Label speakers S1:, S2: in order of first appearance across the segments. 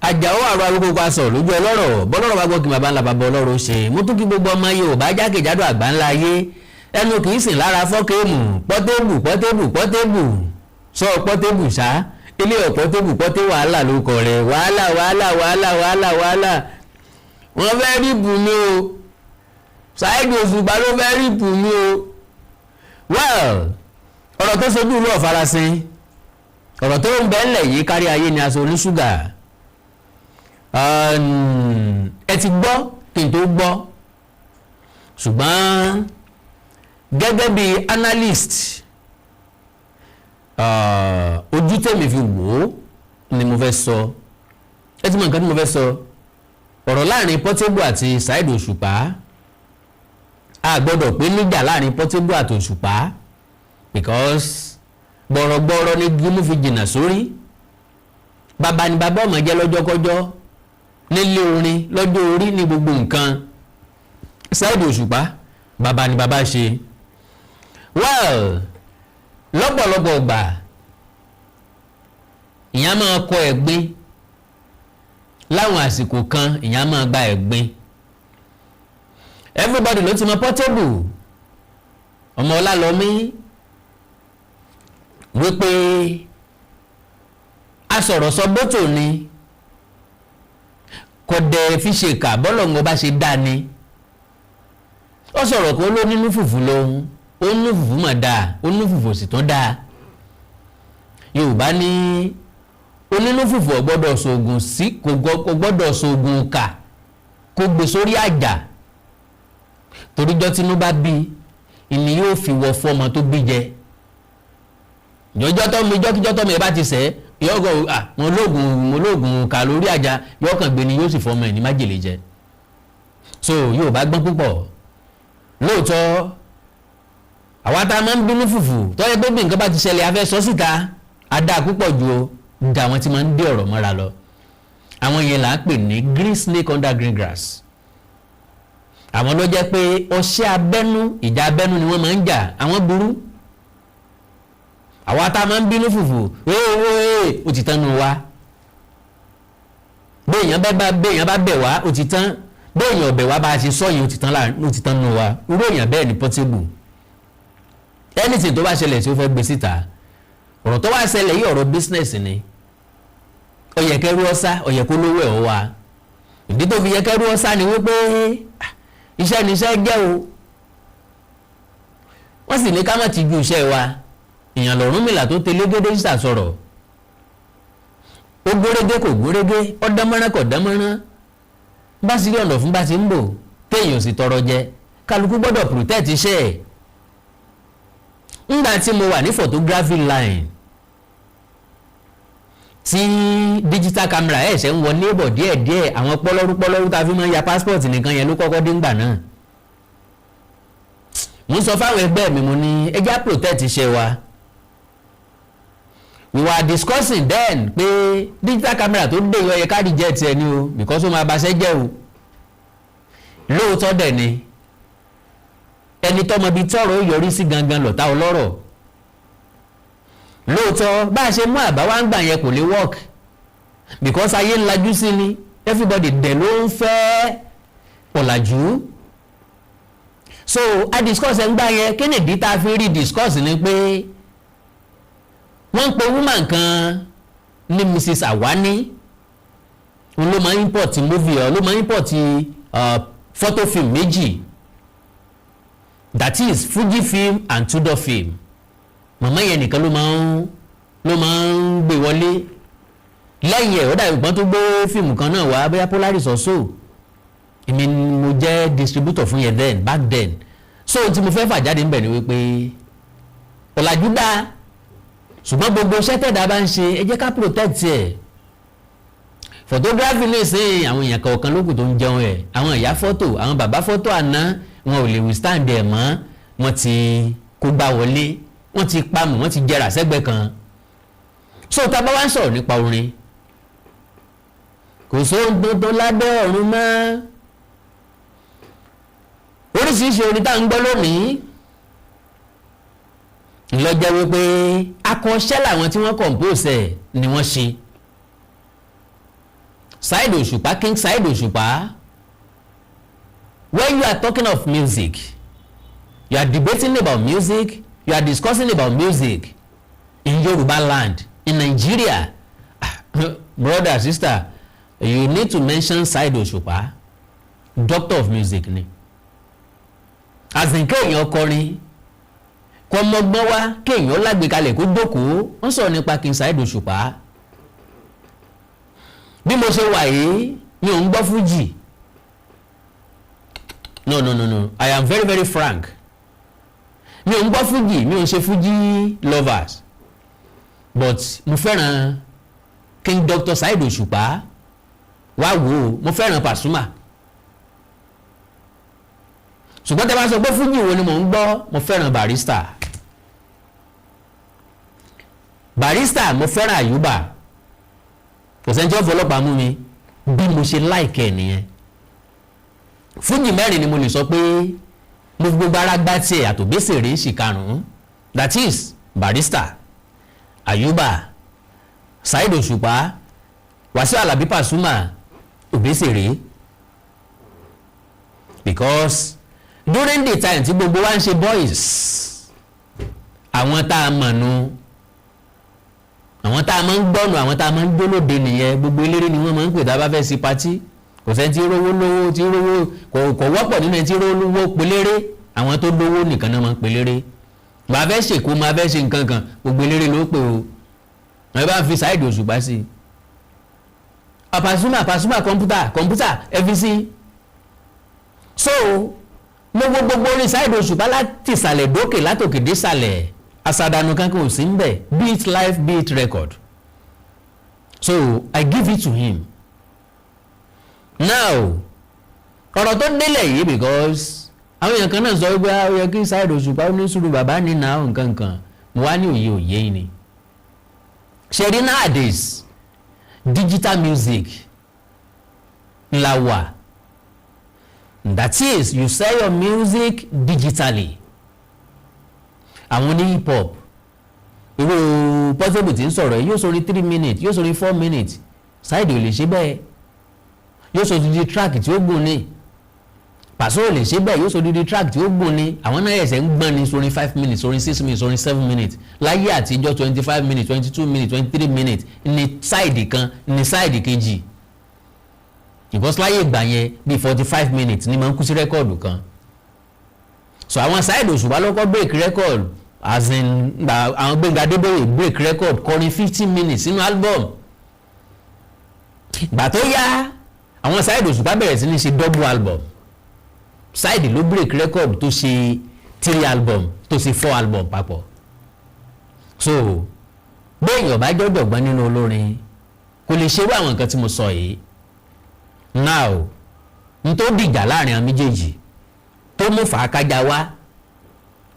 S1: Àjàó àrò arúgbó aṣọ lójú ọlọ́rọ̀ bọ́lọ́rọ̀ bá gbọ́ kí baba ńlá baba ọlọ́rọ̀ ṣe. Mo tún kí gbogbo ọmọ Yorùbá jákèjádò àgbáńlá ayé. Ẹnu kì í sìn lára fọ́kéèmù. Portable, Portable, Portable, sọ Portable ṣá ilé ọ̀ Portable pọ́té wàhálà ló kọ rẹ̀. Wàhálà, wàhálà, wàhálà, wàhálà, wàhálà. Wọ́n fẹ́ rí bù mí o. Saheed Òṣùpá ló fẹ́ rí bù mí o. Well, ọ̀rọ̀ tó sojú ìlú ọ̀farasin, ọ̀rọ̀ tó ń bẹ ńlẹ̀ yìí kárí ayé ni aṣọ oníṣúgà. Ẹ ti gbọ́ kí n tó gbọ́, ṣùgbọ́n gẹ́gẹ́ bí analyst, ojú tèmi fi wò ó ni mo fẹ́ sọ. Ẹ ti mọ nǹkan tí mo fẹ́ sọ. Ọ̀rọ̀ láàrin Portable àti Saheed Òṣùpá, a gbọ́dọ̀ pé níjà láàrin Portable àti Òṣùpá, because gbọ̀rọ̀gbọ̀rọ̀ ni gímú fi jìnnà sórí. Bàbá ni bàbá ọmọ jẹ́ lọ́jọ́kọ́jọ́, nílé orin, lọ́jọ́ orí, ní gbogbo nǹkan. Saheed Òṣùpá, bàbá ni bàbá ṣe. Well, lọ́pọ̀lọpọ̀ gbà, ìyẹn máa kọ ẹ̀gbin láwọn àsìkò kan, ìyẹn máa gba ẹ̀gbin. Everybody ló ti mọ Portable ọmọ Ọlálọ́mí wípé asọ̀rọ̀sọ bótò ni, kò dẹ̀ fi ṣèkà bọ́lọ̀ ń bá ṣe dá ni. Ó sọ̀rọ̀ kó ló nínú fùfú lóhun, ó ní fùfú mà dáa, ó ní fùfú sì tún dáa. Yorùbá ní onínú fùfú ò gbọ́dọ̀ sògùn sí, kò gbọ́dọ̀ sògùn kà kó gbé sórí àjà, toríjọ́ tínú bá bí ìní yóò fi wọ fún ọmọ tó bí jẹ. Jọjọ́ tó mi jọ́kíjọ́ tó mi ẹ bá ti sẹ́ yọgọ wọn lóògùn kà lórí àjà, yọkàn gbé ni, yóò sì fọmọ ẹ ní májèlé jẹ. So Yorùbá gbọ́n púpọ̀ lóòótọ́. Àwa tá a máa ń bínú fùfù, tó yẹ pé bí nǹkan bá ti ṣẹlẹ̀, a fẹ́ sọ síta, a dáa púpọ̀ ju o da àwọn tí máa ń dé ọ̀rọ̀ mọ́ra lọ. Àwọn yẹn là ń pè ní green snake under green grass. Àwọn ló jẹ́ pé ọṣẹ́ abẹ́nú, ìjà abẹ́nú ni wọ́n máa ń jà. Àwọn burú. Àwa tá a máa ń bínú fùfù, ee, ó ti tán nu wa. Béèyàn bá bẹ̀ wá, ó ti tán. Béèyàn ọ̀bẹ̀ wá, bá a ṣe sọ yìí, ó ti tán láàrin, ó ti tán nu wa. Irú èèyàn bẹ́ẹ̀ ni Portable. Anything tó bá ṣẹlẹ̀ tí ó fẹ́ gbé síta. Ọ̀rọ̀ tó wá ṣẹlẹ̀ yìí, ọ̀rọ̀ business ni. Ó yẹ kẹ́rú ọ́sá, ó yẹ kó lówó ẹ̀ ọ́ wa. Ìdí tó fi yẹ kẹ́rú ọ́sá ni wípé iṣẹ́ ni iṣẹ́ jẹ́ o. Wọ́n sì ní ká má ti ju iṣẹ́ wa. Èèyàn lọ́rùn mìlà tó tẹlégédé sọ̀rọ̀, ó gúnrégé, kò gúnrégé, ó dánmọ́rán, kò dánmọ́rán, bá sì rí ọ̀nà fún bá ti ń bò téèyàn sì tọrọ jẹ. Kálukú gbọ́dọ̀ protect iṣẹ́ ẹ̀. Ńgbà tí mo wà ní photography line, tí digital camera ẹ̀ ṣe ń wọ níbọ̀ díẹ̀díẹ̀, àwọn pọ́lọ́rú pọ́lọ́rú tá a fi máa ń ya passport nìkan yẹn ló kọ́kọ́ dé ńgbà náà. Mo ń sọ fáwọn ẹgbẹ́ mi, mo ní ẹ já protect iṣẹ́ wa. We were discussing then pé digital camera tó dé yọ yẹ ká reject ẹ ní o, because ó máa baṣẹ́ jẹ́ o. Lóòótọ́ dẹ̀ ni, ẹni tọ́mọ bíi tọ́rọ̀ ó yọrí sí gangan lọ̀tá ọlọ́rọ̀. Lóòótọ́, bá a ṣe mú àbá wá ń gbà yẹn kò lè work, because ayé ń lajú sí ni, everybody dẹ̀ ló ń fẹ́ ọ̀làjú. So a discuss ẹ̀ ń gbà yẹn. Kí nìdí tá a fi rí discuss ni pé wọ́n ń pe woman kan ní Mrs. Awani. Òun ló máa ń import movie, ló máa ń import photo film méjì, that is Fuji Film and Tudor Film. Màmá yẹn nìkan ló máa ń gbé wọlé. Lẹ́yìn ẹ̀, ó dàbí pọ́n tó gbé fíìmù kan náà wá, bóyá Polaris or so. Èmi ni mo jẹ́ distributor fún yẹn then, back then. So ohun tí mo fẹ́ fà jáde ń bẹ̀ ni wípé ọ̀làjú dáa, ṣùgbọ́n gbogbo iṣẹ́ tẹ̀dá bá ń ṣe, ẹ jẹ́ ká protect ẹ̀. Photography ní ìsìn, àwọn èèyàn kọ̀ọ̀kan lókù tó ń jẹun ẹ̀. Àwọn ìyá fọ́tò, àwọn bàbá fọ́tò àná, wọn ò lè withstand ẹ̀ mọ́. Wọ́n ti kó gbá wọlé, wọ́n ti pamọ́, wọ́n ti jẹrà sẹ́gbẹ̀ẹ́ kan. So tá a bá wá ń sọ̀rọ̀ nípa orin, kò sóhun tuntun lábẹ́ ọ̀run mọ́. Oríṣiríṣi orin tá à ń gbọ́ lónìí ńlọjẹ́ wípé akọ́ṣẹ́ làwọn tí wọ́n compose ẹ̀ ni wọ́n ṣe. Saheed Òṣùpá, King Saheed Òṣùpá, when you are talking of music, you are debating about music, you are discussing about music in Yoruba land, in Nigeria, brother, sister, you need to mention Saheed Òṣùpá. Doctor of music ni. As in, kéèyàn kọrin, kọ́ mọ́gbọ́n wá, kéèyàn lágbèkalẹ̀, kó jókòó, wọ́n sọ̀rọ̀ nípa King Saheed Òṣùpá. Bí mo ṣe wà yìí, mi ò ń gbọ́ fújì. No, no, no, no, I am very, very frank. Mi ò ń gbọ́ fújì, mi ò ń ṣe fújì lovers, but mo fẹ́ràn King Dr. Saheed Òṣùpá. Wá wò ó, mo fẹ́ràn Pasuma. Ṣùgbọ́n tẹ́ bá sọ pé fújì wo ni mò ń gbọ́, mo fẹ́ràn Barrister. Barrister, mo fẹ́ràn Àyùbá. Kò sẹ́ni tí ó fọlọ́pàá mú mi. Bí mo ṣe like ẹ̀ nìyẹn. Fújì mẹ́rin ni mo lè sọ pé mo fi gbogbo ara gbá tiẹ̀, àtòbésèré sì karùn-ún, that is Barrister, Àyùbá, Saheed Òṣùpá, Wàsíù Àlàbí Pasuma, Òbésèré. Because during the time tí gbogbo wa ń ṣe boys, àwọn tá a mọ̀ nu, àwọn tá a máa ń gbọ́nù, àwọn tá a máa ń gbólóde nìyẹn. Gbogbo eléré ni wọ́n máa ń pè tá a bá fẹ́ sí party. Kò sẹ́ni tí rówó lówó tí rówó kò wọ́pọ̀ nínú ẹni tí rówó lówó pelére. Àwọn tó lówó nìkan náà máa ń pelére. Máa fẹ́ ṣèkó, máa fẹ́ ṣe nǹkan kan, gbogbo eléré ló pè o. Wọ́n bá fi Saheed Òṣùpá sí i, Pasuma, Pasuma kọ̀mpútà, kọ̀mpútà ẹ fi sí. So mo wo gbogbo orin Saheed Òṣùpá láti ìsàlẹ̀ dókè, látòkè désàlẹ̀, àsàdànù kankan ò sí ń bẹ̀, be it live, be it record. So I give it to him. Now, ọ̀rọ̀ tó délẹ̀ yìí, because àwọn èèyàn kan náà sọ wípé ó yẹ kí Saheed Òṣùpá ó ní sùúrù, bàbá ní nà nǹkan kan. Mo wá ní òye òye yìí ni ṣe rí. Nowadays, digital music la wà. That is, you sell your music digitally. Àwọn ní hip hop, irú Portable tí ń sọ̀rọ̀ yìí, yóò sọ orí 3 minutes, yóò sọ orí 4 minutes. Saheed ò lè ṣe bẹ́ẹ̀, yóò sọ odidi track tí ó gùn ní. Paso ò lè ṣe bẹ́ẹ̀, yóò sọ odidi track tí ó gùn ní. Àwọn náà ẹ̀sẹ̀ ń gbọ́n ní sórí 5 minutes, sórí 6 minutes, sórí 7 minutes. Láyé àtijọ́, 25 minutes, 22 minutes, 23 minutes ní side kan, ní side kejì, because láyé ìgbà yẹn, bíi 45 minutes ní máa ń kú sí record kan. So àwọn Saheed Òṣùpá ló kọ́ break record, as in gba àwọn Gbẹ́ngà Adébóyè break record, kọrin 50 minutes sínú album. Gbà tó yá, àwọn Saheed Òṣùpá bẹ̀rẹ̀ sí ní ṣe double album. Saheed ló break record tó ṣe three album, tó ṣe four album papọ̀. So béèyàn bá jọ́jọ̀gbọ́n nínú olórin, kò lè ṣerú àwọn nǹkan tí mo sọ yìí. Now, n tó dìjà láàrin àwọn méjèèjì tó mú fàákájà wá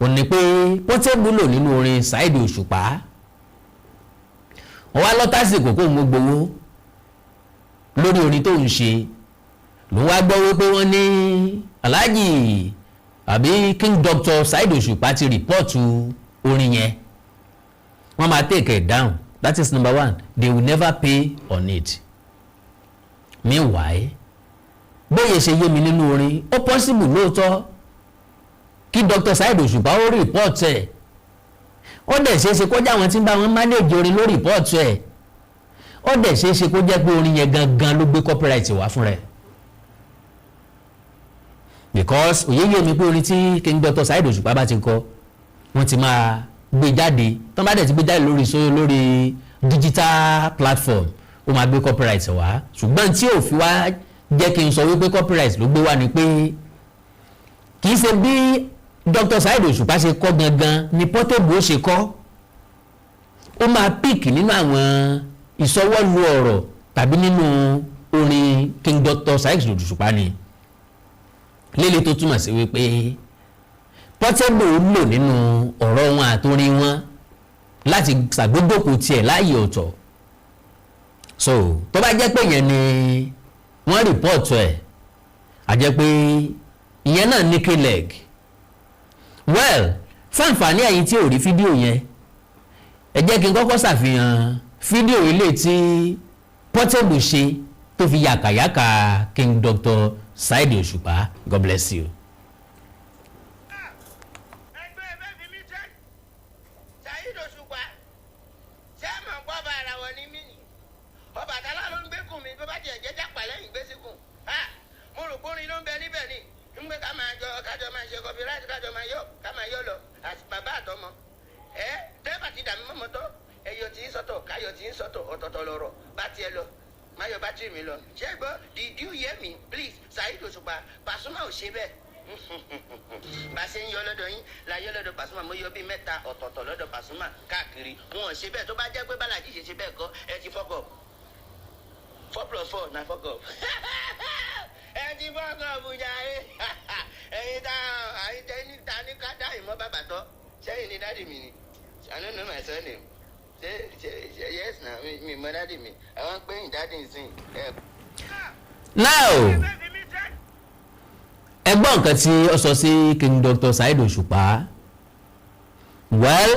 S1: ò ní pé Portable lò nínú orin Saheed Òṣùpá. Wọ́n wá lọ́tàsìkò kó ń gbowó lórí orin tó ń ṣe. Ló wá gbọ́ wípé wọ́n ní Alhaji àbí King Dr. Saheed Òṣùpá ti report orin yẹn. Wọ́n máa take it down. That is number one. They will never pay on it. Meanwhile, bóyá ṣe yé mi nínú orin, ó possible lóòótọ́ kí Dr. Saheed Òṣùpá ó report ẹ̀. Ó dẹ̀ ṣeé ṣe kó jẹ́ àwọn tí ń bá wọn manage orin ló report ẹ̀. Ó dẹ̀ ṣeé ṣe kó jẹ́ pé orin yẹn gangan ló gbé copyright wá fún rẹ̀, because òye yé mi pé orin tí King Dr. Saheed Òṣùpá bá ti kọ, wọ́n ti máa gbé jáde. Tọ́ bá dẹ̀ ti gbé jáde lórí so lórí digital platform, ó máa gbé copyright wá. Ṣùgbọ́n tí ò fi wá jẹ́ kí n sọ wípé copyright ló gbé wá ni pé kì í ṣe bí Dr. Saheed Òṣùpá ṣe kọ gangan ni Portable ó ṣe kọ. Ó máa pick nínú àwọn ìsọwọ́lu ọ̀rọ̀ tàbí nínú orin King Dr. Saheed Òṣùpá ni líle, tó túmọ̀ sí wípé Portable lò nínú ọ̀rọ̀ wọn àtorin wọn láti ṣàgbéjókòó tiẹ̀ láàyè ọ̀tọ̀. So tó bá jẹ́ pé yẹn ni wọ́n report ẹ̀, á jẹ́ pé ìyẹn náà ní k-leg. Well, fáǹfààní ẹ̀yin tí ò rí fídíò yẹn, ẹ jẹ́ kí n kọ́kọ́ ṣàfihàn fídíò ilé tí Portable ṣe. tó fi yàkàyàkà King Dr. Saheed Òṣùpá. God bless you.
S2: Ẹgbẹ́ ẹgbẹ́ fi mí tẹ́ Saheed Òṣùpá. Ṣé ẹ mọ̀ pọ́ bá ara wọn ní mí ni Ọbàtálá ló ń gbé kùn mí, bó bá tiẹ̀ jẹ́ jápa lẹ́yìn gbé síkùn. Ha, mo rò pé orin ló ń bẹ níbẹ̀ ni ń gbé ká máa jọ, kájọ máa ṣe copyright, kájọ máa yọ, ká máa yọ lọ àti bàbá àtọmọ ẹ dẹ́gbà ti dàmí mọ́mọ́tọ́ ẹyọ tí ń sọ́tọ̀ káyọ̀ tí ń sọ́tọ̀, ọ̀tọ̀ọ̀tọ̀ lọ̀rọ̀ bá tiẹ̀ lọ, máyọ̀ bá tì mí lọ. Ṣé gbọ́, did you hear me, please? Saheed Òṣùpá, Pasuma ò ṣe bẹ́ẹ̀. Bá a ṣe ń yọ lọ́dọ̀ yín la yọ lọ́dọ̀ Pasuma. Mo yọ bíi mẹ́ta ọ̀tọ̀ọ̀tọ̀ lọ́dọ̀ Pasuma káàkiri, wọn ò ṣe bẹ́ẹ̀. Tó bá jẹ́ pé Bálàjì ṣe ṣe bẹ́ẹ̀ kọ́, ẹ ti fuck up. Four plus four na fuck up. Ẹ ti fuck up jàre. Ẹyin tá àyìn tẹ ní ta ní ká dá ìmọ̀ bàbà tọ́ sẹ́yìn ní daddy mi ni. I don't know my surname. Ṣé ṣe ṣe yes na mi mọ daddy mi, àwọn pé yín daddy nsìn ẹ.
S1: Now, ẹ gbọ́ nǹkan tí ó sọ sí King Dr. Saheed Òṣùpá. Well,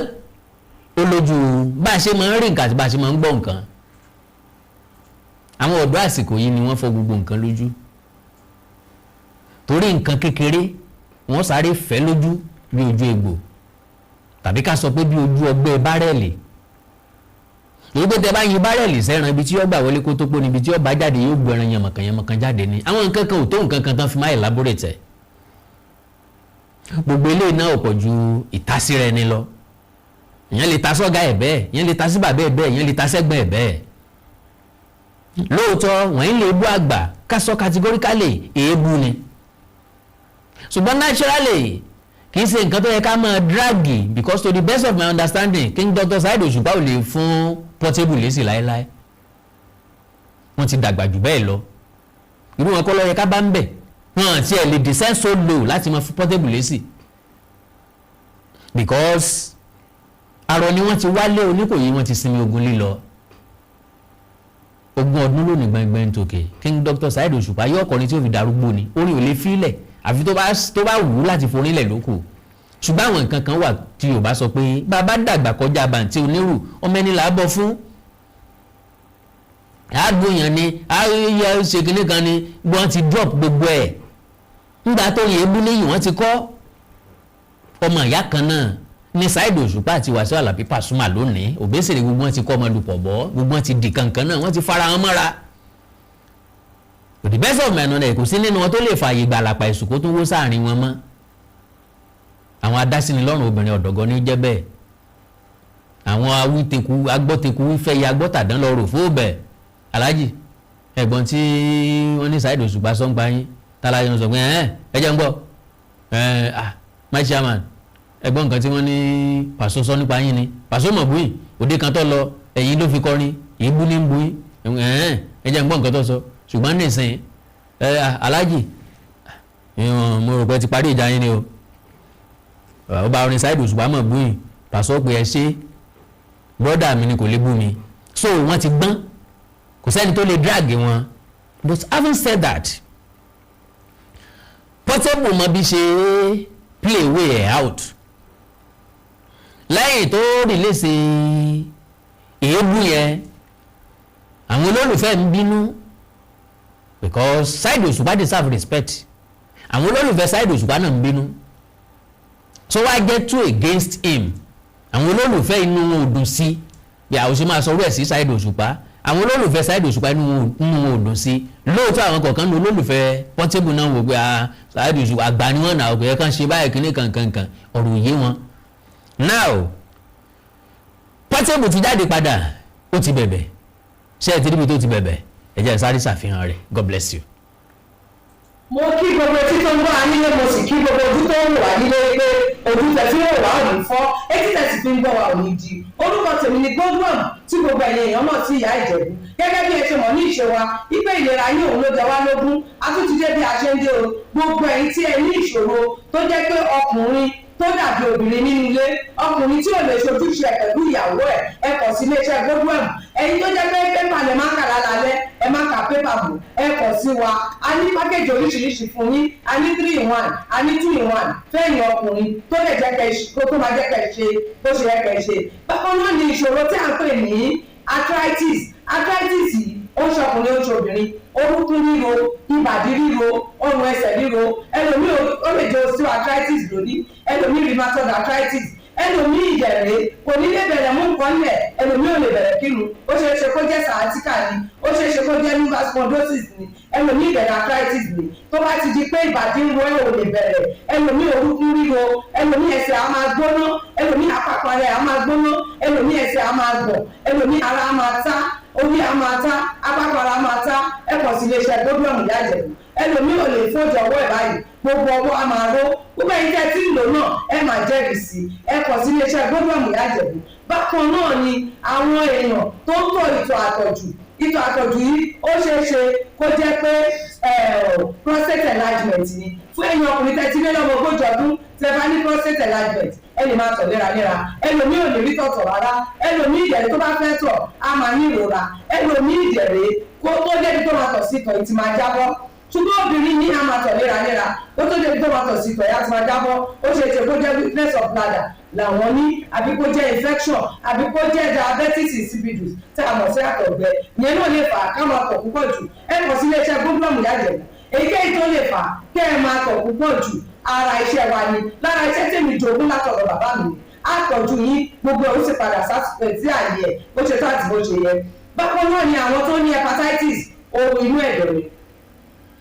S1: ó lójú bá a ṣe máa ń rí nǹkan àti bá a ṣe máa ń gbọ́ nǹkan. Àwọn ọ̀dọ́ àsìkò yìí ni wọ́n fọ́ gbogbo nǹkan lójú, torí nǹkan kékeré wọ́n sáré fẹ́ lójú bí ojú egbò, tàbí ká sọ pé bí ojú ọgbẹ́ bárẹ̀lì. Èyí pé tẹ bá yin bárẹ̀lì sẹ́ran, ibi tí yóò gbà wọlé kó tó pọ̀ níbi tí yóò bá jáde, yóò gbọ́ ẹran yànmọ̀kàn yànmọ̀kàn jáde ni. Àwọn nǹkan kan ò tó nǹkan kan tán fi máa elaborate ẹ̀. Gbogbo eléyìí náà ò pọ̀ ju ìtásíra ẹni lọ. Ìyẹn lè ta sọ́gà ẹ̀ bẹ́ẹ̀, ìyẹn lè ta sí bàbá ẹ̀ bẹ́ẹ̀, ìyẹn lè ta sẹ́gbọ́n ẹ̀ bẹ́ẹ̀. Lóòótọ́, wọ́n lè bú àgbà, ká sọ categorically, èébú ni, ṣùgbọ́n naturally kì í ṣe nǹkan tó yẹ ká máa drag, because to the best of my understanding, King Dr. Saheed Òṣùpá ò lè fún Portable lésì láéláé. Wọ́n ti dàgbà jù bẹ́ẹ̀ lọ. Irú wọn kọ́ ló yẹ ká bá ń bẹ̀. Wọn àti ẹ̀ lè descend so low láti máa fún Portable lésì, because arọ ni wọ́n ti wálé Oníkòyí, wọ́n ti sinmi ogun lílọ 20 ọdún lónìí gbẹngbẹng tòkè. King Dr. Saheed Òṣùpá yóò kọrin tí ó fi darúgbó ni. Orin ò lè fílẹ̀ àfi tó bá wù ú láti forílẹ̀ lóko. Ṣùgbọ́n àwọn nǹkan kan wà tí Yorùbá sọ pé bàbá dàgbà kọjá bàǹtí onírù, ọmọ ẹni là á bọ̀ fún àgbóyàn ni àyè ṣe kinní kan ni. Wọ́n ti drop gbogbo ẹ̀ ńgbà tó yẹ ebú níyì. Wọ́n ti kọ́ ọmọ ìyá kan náà ní Saheed Òṣùpá àti Wàsíù Àlàbí Pàṣùmà lónìí. Òbésèré, gbogbo wọn ti kọ́ ọmọ lùpọ̀ bọ́, gbogbo wọn ti di kankan náà, wọ́n ti fara wọn mọ́ra. To the best of my knowledge, kò sí nínú wọn tó lè fààyè gbà àlàpà ìsùnkú tó wó sáàrin wọn mọ́. Àwọn adásínilọ́rùn obìnrin ọ̀dọ́gọ́ ní jẹ́ bẹ́ẹ̀. Àwọn awíteku agbọ́teku wífẹ́ ya agbọ́tàdán lọ rò fún ọbẹ̀. Aláàjì, ẹ̀gbọ́n tí wọ́n ní Saheed Òṣùpá sọ́npa yín táláyé sọ pé ẹ̀ ẹ jẹ́ ń gbọ́ ẹ̀. Ah, my chairman, ẹ̀gbọ́n, nǹkan tí wọ́n ní Pàṣọ sọ nípa yín ni Pàṣọ mọ̀ búyìn òde kan tó lọ, ẹ̀yìn ló fi kọrin èébú ní búyìn. Ẹ̀ ẹ jẹ́ ń gbọ́ nǹkan tó sọ. Ṣùgbọ́n nísìnyí ẹ, aláàjì, mo rò pé ti parí ìjà yín ni o. Ọba orin Saheed Òṣùpá mọ̀ búyìn. Pàṣọ pé ẹ ṣe brother mi ni, kò lè bú mi. So wọ́n ti gbọ́n, kò sẹ́ni tó lè drag wọn. But having said that, Portable mọ bí ṣe play way ẹ̀ out lẹ́yìn tó release èébú yẹn. Àwọn olólùfẹ́ ń bínú because Saheed Òṣùpá deserve respect. Àwọn olólùfẹ́ Saheed Òṣùpá náà ń bínú, so wá jẹ́ two against him. Àwọn olólùfẹ́, inú wọn ò dùn sí bí àwọn ṣe máa sọ ọ̀rọ̀ ẹ̀ sí Saheed Òṣùpá. Àwọn olólùfẹ́ Saheed Òṣùpá, inú wọn ò dùn sí. Lóòótọ́, àwọn kọ̀ọ̀kan ní olólùfẹ́ Portable náà wò pé, ah, Saheed Òṣùpá àgbà ni wọ́n nà ọ̀pẹ̀ kan ṣe báyìí, kíní kankankan ọ̀rọ̀ òye wọn. Now, Portable ti jáde padà, ó ti bẹ̀bẹ̀. Ṣé ẹ ti ríbi tó ti bẹ̀bẹ̀? Ẹ jẹ́ sáré ṣàfihàn rẹ̀. God bless you.
S3: Mo kí gbogbo etí tó ń gbọ́ wa nílé, mo sì kí gbogbo ojú tó ń wò wá nílé pé ojú tẹ̀ tí ń wò wá ò ní fọ́, etí tẹ̀ sì fi ń gbọ́ wa ò ní di. Orúkọ tèmi ni Godwin, tí gbogbo ẹ̀yin èèyàn mọ̀ sí Ìyá Ìjẹ̀bú. Gẹ́gẹ́ bí ẹ ṣe mọ̀ ní ìṣe wa wípé ìlera yín òun ló jẹ wá lógún, a tún ti dé bí a ṣe ń dé o. Gbogbo ẹ̀yin tí ẹ ní ìṣòro tó jẹ́ pé ọkùnrin tó dàbí obìnrin nínú ilé, ọkùnrin tí ò lè ṣojúṣe ẹ̀ pẹ̀lú ìyàwó ẹ̀, ẹ kàn sí iléeṣẹ́ Godwin. Ẹ̀yin tó jẹ́ pé pépà lè má kà lálálẹ́, ẹ má ka pépà bò, ẹ kàn sí wa. A ní package oríṣiríṣi fún yín. A ní three in one, a ní two in one fẹ́yìn ọkùnrin tó lè jẹ́ kẹ́ kó tó máa jẹ́ kẹ́ ṣe bó ṣe yẹ kẹ́ ṣe. Bákan náà ni ìṣòro tí à ń pè ní arthritis. Arthritis yìí Ó ń ṣọkùnrin, ó ń ṣobìnrin, orúkún ríro, ìbàdí ríro, ọrùn ẹsẹ̀ ríro. Ẹlòmíì ó lè jẹ́ osteoarthritis lónìí, ẹlòmíì rheumatoid arthritis, ẹlòmíì ìjẹ̀rẹ̀ kò ní lè bẹ̀rẹ̀ mú nǹkan lẹ̀, ẹlòmíì ò lè bẹ̀rẹ̀ kírun. Ó ṣeé ṣe kó jẹ́ sciatica ni, ó ṣeé ṣe kó jẹ́ lumbar spondylosis ni, ẹlòmíì ìbẹ̀rẹ̀ arthritis ni. Tó bá ti di pé ìbàdí ń ro ẹ̀ ò lè bẹ̀rẹ̀, ẹlòmíì orúkún ríro, ẹlòmíì ẹsẹ̀ á máa gbóná, ẹlòmíì àpapọ̀ rẹ̀ á máa gbóná, ẹlòmíì ẹsẹ̀ á máa gbọ̀n, ẹlòmíì ara á máa tá, orí á máa tá, apákọ̀ ara á máa tá. Ẹ kàn sí iléeṣẹ́ Godwin Ìyá Ìjẹ̀bú. Ẹlòmíì ò lè fọ́jọ ọwọ́ ẹ̀ báyìí, gbogbo ọwọ́ á máa ró. Gbogbo ẹ̀yin tẹ́ tí ń lò náà, ẹ máa jẹ́rìí sí ẹ. Kàn sí iléeṣẹ́ Godwin Ìyá Ìjẹ̀bú. Bákan náà ni àwọn èèyàn tó ń tọ̀ ìtọ̀ àtọ̀jù. Ìtọ̀ àtọ̀jù yìí, ó ṣeé ṣe kó jẹ́ pé prostate enlargement ni. Fún ẹ̀yin ọkùnrin tẹ́ ti lé lọ́mọ 40 ọdún, tẹ́ bá ní prostate enlargement, ẹ lè máa tọ̀ léraléra. Ẹlòmíì ò lè rí tọ̀tọ̀ rárá, ẹlòmíì ìdẹ̀rẹ̀ tó bá fẹ́ tọ̀ á máa ní ìrora, ẹlòmíì ìdẹ̀rẹ̀ kó tó débi tó máa tọ̀ sí ìtọ̀ ìtì máa jábọ́. Ṣùgbọ́n obìnrin ní a máa tọ̀ léraléra, ó tó débi tó máa tọ̀ sí ìtọ̀ yá ti máa jábọ́. Ó ṣe é ṣe kó jẹ́ weakness of bladder làwọn ní, àbí kó jẹ́ infection, àbí kó jẹ́ diabetes insipidus tá a mọ̀ sí àtọ̀gbẹ. Ìyẹn náà lè fà á ká máa tọ̀ púpọ̀ jù. Ẹ kàn sí iléeṣẹ́ Godwin Ìyá Ìjẹ̀bú. Èyíkéyìí tó lè fà á kẹ́ ẹ máa tọ̀ púpọ̀ jù, ara iṣẹ́ wa ni. Lára iṣẹ́ tèmi jogún látọ̀dọ̀ bàbá mi, àtọ̀jú yín, gbogbo ẹ̀ ó sì padà sásìkò tí àyè ẹ̀ bó ṣe tó àti bó ṣe yẹ. Bákan náà ni àwọn tó ní hepatitis, ohun inú ẹ̀dọ̀ ni.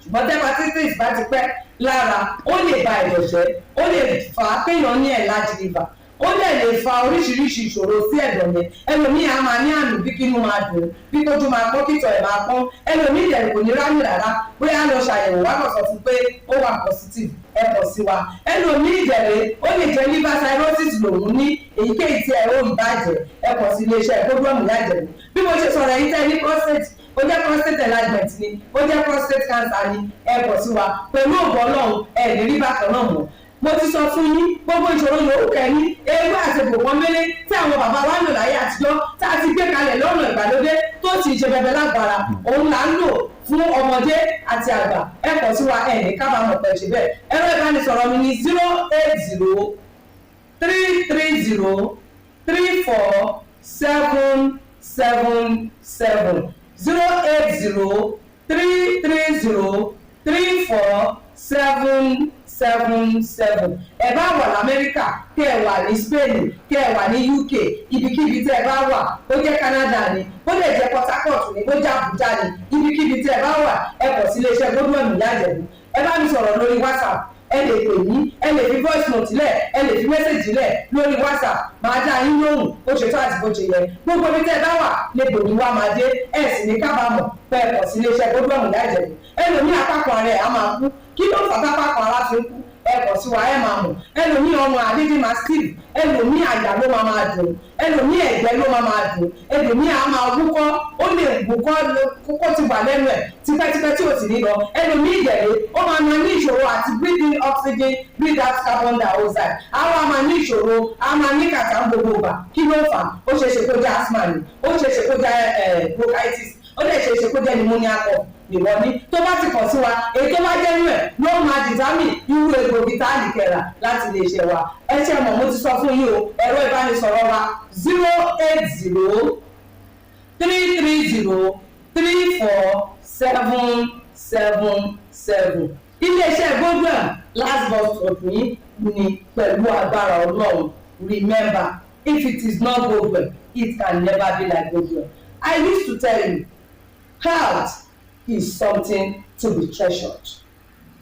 S3: Ṣùgbọ́n tí hepatitis bá ti pẹ́ lára, ó lè ba ẹ̀dọ̀ jẹ́, ó lè fà á kéèyàn ní enlarged liver, ó dẹ̀ lè fa oríṣiríṣi ìṣòro sí ẹ̀dọ̀ yẹn. Ẹlòmíì á máa ní àmì bí kínú máa dùn, bí tójú máa pọ́n, kìtọ̀ ẹ̀ máa pọ́n. Ẹlòmíì dẹ̀ kò ní rámì rárá, bóyá lọ ṣàyẹ̀wò wá kàn sọ fún pé ó wà positive. Ẹ kàn sí wa. Ẹlòmíì dẹ̀rẹ̀ ó lè jẹ́ liver cirrhosis lòun ní. Èyíkéyìí tí ẹ ó ìbàjẹ́, ẹ kàn sí iléeṣẹ́ Godwin Ìyá Ìjẹ̀bú. Bí mo ṣe sọ̀rọ̀ yìí, tẹ́ ní prostate, ó jẹ́ prostate enlargement ni, ó jẹ́ prostate cancer ni, ẹ kàn sí wa. Pẹ̀lú ògbọ́n Ọlọ́run, ẹ ní rí bákan náà mọ́. Mo ti sọ fún yín, gbogbo ìṣòro yòówù kẹ́ni, ewé àti gbòǹkan mélé tí àwọn bàbá wa ń lò láyé àtijọ́, tá a ti gbé kalẹ̀ lọ́nà ìgbàlódé tó sì ṣe bẹbẹ lágbára, òun là ń lò fún ọmọdé àti àgbà. Ẹ kàn sí wa, ẹ ní kábàámọ̀ pẹ̀ ṣe bẹ́ẹ̀. Ẹ̀rọ ìbánisọ̀rọ̀ mi ní 08033034777, 08033034777. Ẹ bá wà lamẹ́ríkà, kẹ́ ẹ wà ní Spain, kẹ́ ẹ wà ní UK, ibikíbi tẹ́ ẹ bá wà, ó jẹ́ Canada ni, ó lè jẹ́ Port Harcourt ni, ó jẹ́ Abuja ni, ibikíbi tẹ́ ẹ bá wà, ẹ kàn sí iléeṣẹ́ Godwin Ìyá Ìjẹ̀bú. Ẹ bá mi sọ̀rọ̀ lórí WhatsApp, ẹ lè pè mí, ẹ lè fi voice note lẹ̀, ẹ lè fi message lẹ̀ lórí WhatsApp, máa dá yín lóhùn bó ṣe tó àti bó ṣe yẹ. Gbogbo ibi tẹ́ ẹ bá wà lè bòmí wá máa dé, ẹ sì ní kábàámọ̀ pé ẹ kàn sí iléeṣẹ́ Godwin Ìyá Ìjẹ̀bú. Ẹlòmíì apákan ara ẹ̀ á máa kú. Kí ló fà tápákan ara fi ń kú? Ẹ kàn sí wa, ẹ máa mọ̀. Ẹlòmíì ọmọ àdídì máa steve, ẹlòmíì àyà ló máa máa dùn, ẹlòmíì ẹ̀gbẹ́ ló máa máa dùn, ẹlòmíì á máa wúkọ́, ó lè wúkọ́ kókó ti wà lẹ́nu ẹ̀ tipẹ́tipẹ́ tí ò sì ní lọ. Ẹlòmíì ìdẹ̀rẹ̀ ó máa máa ní ìṣòro àti breathe in oxygen, breathe out carbon dioxide, á wá máa ní ìṣòro, á máa ní kàtà gbogbo ìgbà. Kí ló fà? Ó ṣeé ṣe kó jẹ́ asthma ni, ó ṣeé ṣe kó jẹ́ bronchitis, ó lè ṣeé ṣe kó jẹ́ pneumonia cough ìwọ ní. Tó bá ti kàn sí wa, èyí tó bá jẹ́ nú ẹ̀ ló máa dìtámì irú egbògi tá a lè kẹ̀rà láti lè ṣe wa. Ẹ ṣe mọ̀, mo ti sọ fún yín o. Ẹ̀rọ ìbánisọ̀rọ̀ wa 08033034777. Iléeṣẹ́ Godwin, last bus stop yín ni pẹ̀lú agbára Ọlọ́run. Remember, if it is not Godwin, it can never be like Godwin. I used to tell you, health is something to be treasured.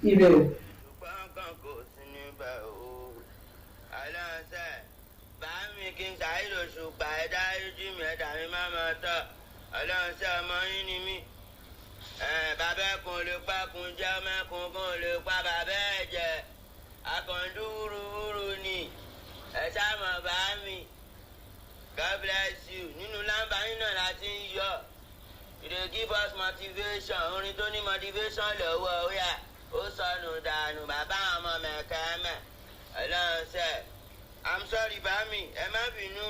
S3: Ire o.
S2: Ṣùgbọ́n kan kò sí níbẹ̀ o. Aláǹsẹ̀ bá mi kí n Saheed Òṣùpá, ẹ dáríjì mi, ẹ̀dá mi má máa tọ̀. Aláǹsẹ̀, ọmọ yín ni mí. Bàbá ẹkùn lè pa kùn jẹ́, ọmọ ẹkùn kan lè pa bàbá ẹ̀ jẹ́. Akọ̀ǹdú wúruwúru ni ẹ ṣáà mọ̀ bá mi. God bless you. Nínú lámbà yín náà la ti ń yọ. You dey give us motivation. Orin tó ní motivation lọ́wọ́, ó yà ó sọnù dànù. Bàbá àwọn ọmọ mẹ̀kẹ́mẹ̀ ọlọ́run sẹ̀. I'm sorry, bá mi, ẹ má bínú.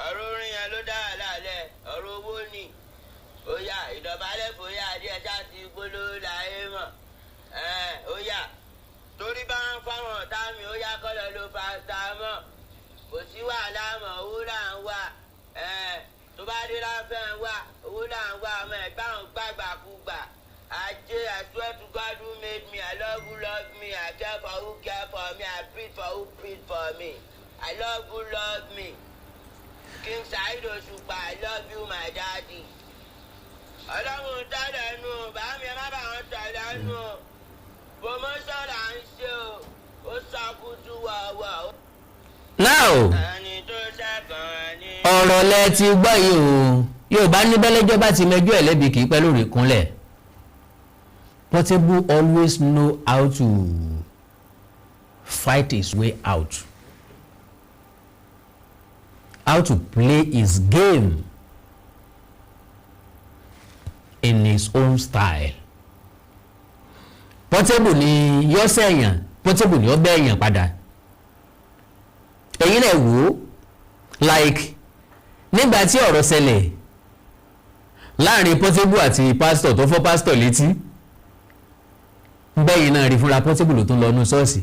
S2: Ọ̀rọ̀ orin yẹn ló dá wàhálà lẹ̀, ọ̀rọ̀ owó ni. Ó yá, ìdọ̀bálẹ̀ fòyà díẹ̀ ṣáà ti gbóló láyé mọ̀. Ó yá, torí bá ń fáwọn ọ̀tá mi, ó yá kọ́lọ̀ ló fa ta mọ́. Kò sí wàhálà mọ̀, owó là ń wà. Tó bá dé láfẹ́ ń wá owó là ń wá, ọmọ ẹ̀gbá ń gbàgbàkúgbà. Ajé, I swear to God who made me, I love who love me, I care for who care for me, I breathe for who breathe for me, I love who love me. King Saheed Òṣùpá, I love you, my daddy. Ọlọ́run tẹ́lẹ̀ nù, bá mi ẹ má bà wọ́n tẹ̀lé nù o. Promotion là ń ṣe o, ó sọkútù wọ̀wọ̀.
S1: Now,
S2: ẹni tó ṣẹ̀kàn ẹni.
S1: Ọ̀rọ̀ lẹ ti gbọ́ yìí o. Yorùbá ní bẹ́lẹ́jọ́ bá ti mẹjọ́ ẹ̀ lẹ́bi, kì í pẹ́ lórí ìkúnlẹ̀. Portable always know how to fight his way out, how to play his game in his own style. Portable ni yọ sẹ́yìn, Portable ni ó bẹ́ẹ̀yàn padà. Ẹ̀yin náà wò ó, like nígbà tí ọ̀rọ̀ ṣẹlẹ̀ láàrin Portable àti pásítọ̀ tó fọ́ pásítọ̀ létí, bẹ́yìn náà rí fúnra Portable ló tún lọ nú ṣọ́ọ̀ṣì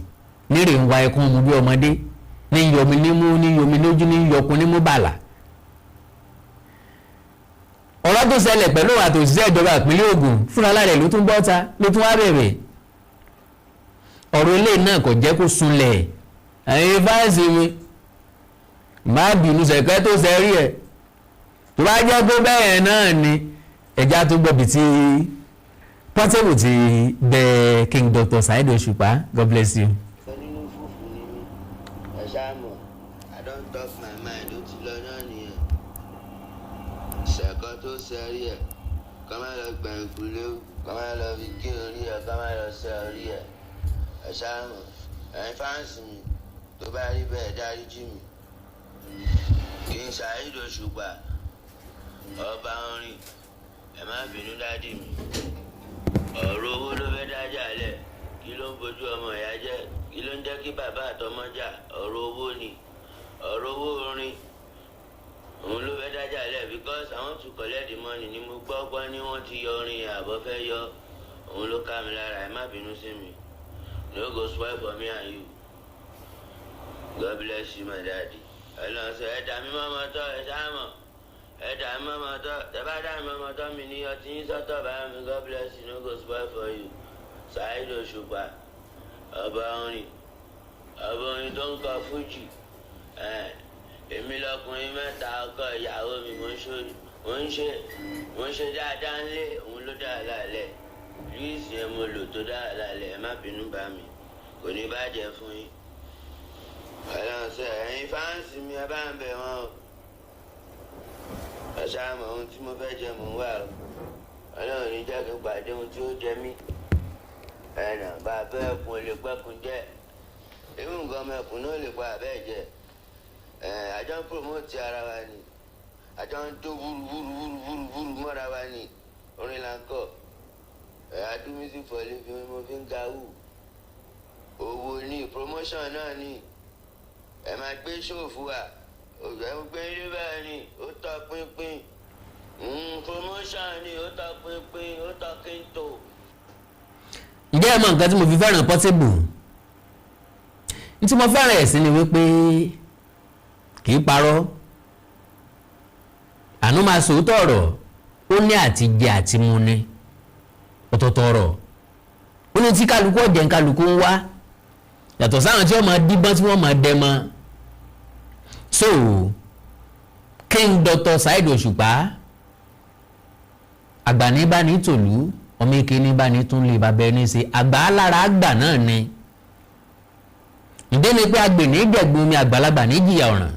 S1: nírè ń wa ẹkún mu bí ọmọdé, ní yọmi nímú, ní yọmi lójú, ní yọkun nímú bàlà. Ọ̀rọ̀ tó ṣẹlẹ̀ pẹ̀lú àtòṣìṣẹ́ ìjọba ìpínlẹ̀ Ògùn, fúnra lára ẹ̀ ló tún bọ́ta, ló tún wá bẹ̀rẹ̀ ọ̀rọ̀ eléyìí náà. Kò jẹ́ kó sunlẹ̀. Ẹ̀yin fans mi, má bínú, sẹ̀kẹ́ tó ṣe rí ẹ̀ tó bá jẹ́ pé bẹ́ẹ̀ náà ni ẹja tó gbọ́bi tí Portable ti bẹ King Dr. Saheed Òṣùpá. God bless you.
S2: Onínú fùfú ni mí, ẹ ṣáà mọ̀. I don talk my mind, ó ti lọ náà nìyẹn. Ṣẹ̀kọ́ tó ṣe rí ẹ̀, kọ́ má lọ gbẹ̀ǹkúlé, kọ́ má lọ fi gé orí ẹ̀, kọ́ má lọ ṣe orí ẹ̀. Ẹ ṣáà mọ̀, ẹ̀yin fans mi, tó bá rí bẹ́ẹ̀, dáríjì mi. King Saheed Òṣùpá, ọba orin, ẹ má bínú, daddy mi. Ọ̀rọ̀ owó ló fẹ́ dájà lẹ̀. Kí ló ń bojú ọmọ ìyá jẹ́? Kí ló ń jẹ́ kí bàbá àtọmọ jà? Ọ̀rọ̀ owó ni. Ọ̀rọ̀ owó orin òun ló fẹ́ dájà lẹ̀, because I want to collect the money ni. Mo gbọ́ gbọ́ ní wọ́n ti yọ orin yẹn, àbọ̀ fẹ́ yọ, òun ló ká mi lára. Ẹ má bínú sí mi. No go spoil for me and you. God bless you, my daddy. Ẹ lọ sọ ẹ dà mí mọ́mọ́ tọ́, ẹ ṣáà mọ̀, ẹ dà mí mọ́mọ́ tọ́. Ẹ bá dà mí mọ́mọ́ tọ́ mi ní ọtí yín sọ́tọ̀ bá mi. God bless you. No go spoil for you. Saheed Òṣùpá, ọba orin, ọba orin tó ń kọ fújì. Èmi lọkùnrin mẹ́ta, ọkọ ìyàwó mi. Mo ń ṣe dáadáa ńlé, òun ló dáa lálẹ́. Louis yẹn mo lò tó dáa lálẹ́. Ẹ má bínú bá mi, kò ní bàjẹ́ fún yín. Ọlọ́run sọ, ẹ̀yin fans mi, ẹ bá ń bẹ̀ wọ́n o. Ẹ ṣáà mọ ohun tí mo fẹ́ jẹ, mò ń wà o. Ọlọ́run ní jẹ́ kí n pàdé ohun tí ó jẹ mí. Ẹnà bàbá ẹkùn ò lè pẹ́kun jẹ́, irú nǹkan ọmọ ẹkùn náà lè pa àbẹ́ jẹ. Ẹ àjọ ń promote ara wa ni, àjọ ń tó wúru wúru wúru wúru wúru mọ́ra wa ni. Orin là ń kọ. Ẹ I do music for living, mo fi ń ga wù. Owó ní promotion náà ni ẹ máa gbé ṣòfò wa, ẹ gbé ní bẹ́ẹ̀ ni ó tọ́ pínpín. Promotion ni ó tọ́ pínpín, ó tọ́ kí n tó.
S1: Ǹjẹ́ ẹ mọ nǹkan tí mo fi fẹ́ràn Portable? Ní tí mo fẹ́ràn ẹ̀ sí ni wípé kì í parọ́, àánú máa sòótọ́ ọ̀rọ̀. Ó ní àti jẹ àti mu ni ọ̀tọ̀ọ̀tọ̀ ọ̀rọ̀. Ó ní tí kálukú ọ̀jẹ̀ ń kálukú ń wá, yàtọ̀ sáwọn tí wọ́n máa díbọ́n, tí wọ́n máa dẹ́mọ́. So King Dr. Saheed Òṣùpá, àgbà ní bá ní tòlú, ọmọ eke ní bá ní tún lè bàbá ẹni ṣe, àgbà alára àgbà náà ni. Ìdí ni pé agbè ní jẹ̀gbọ́n omi, àgbàlagbà ní jìyà ọ̀ràn.